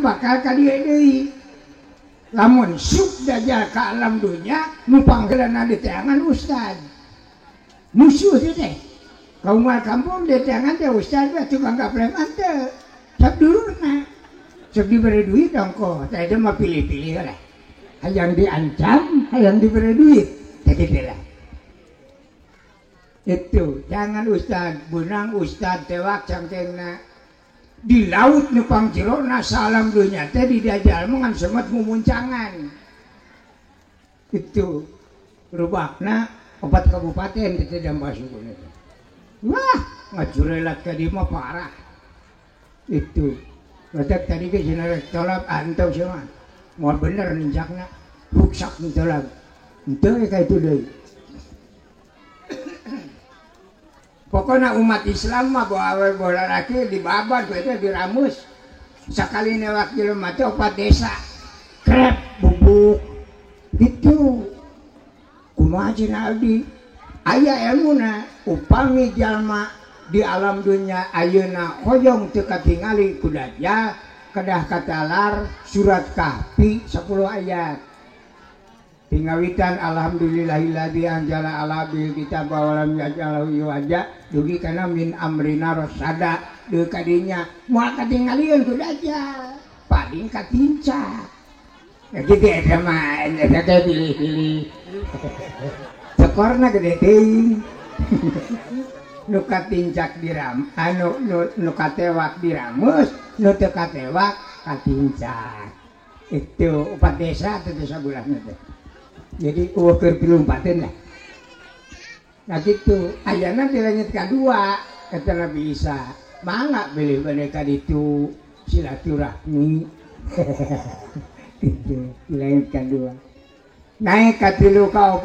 bakal ka dieu deui. Lamun suk dajjal ka alam dunya nu panggeulana diteangan ustad. Musuh teh teh. Kaum kampung diteangan teh ustad we tukang gapreman teh. Sadulurna. Sok diberi duit ongkoh, teh eta mah pilih-pilih lah. Hayang diancam, hayang diberi duit. Teh kitu lah. Itu jangan ustad, benang ustad tewak cangkengna. Di laut nu pangjerona salam dunya teh di dajjal mah ngan semet mumuncangan. Itu rubahna 4 kabupaten teh Dambasuku teh. Wah, ngajurelat ka dieu mah parah. Itu. Batak tadi ge cenah rek tolap antau sia mah. Moal bener ninjakna, ruksak tolap. Henteu ka itu deui. Pokoknya umat Islam mah bawa awe bawa lalaki dibabat we teh diramus. Sakali newak jelema teh 4 desa. Krep bubuk gitu. Kumaha cenah abdi? Aya elmuna upami jalma di alam dunya ayeuna hoyong teu katingali ku dajjal kedah katalar surat Kahfi 10 ayat. Tingawitan alhamdulillahilladzi anzala ala abdihi kitaba wa lam yaj'alhu iwaja dugi kana min amrina rasada deui ka dinya moal katingalieun ku dajjal paling katinca. Ya gitu eta mah eta teh pilih-pilih. Sekorna gede teuing. Nu katincak diram anu nu katewak diramus nu teu katewak katincak. Itu 4 desa teh desa bulan teh. Jadi eueuh keur pilumpateun lah. Nah kitu ayana di langit kadua kata Nabi Isa, mangga bilih bade ka ditu silaturahmi. Kitu di langit kadua. Naik ka tilu ka opat.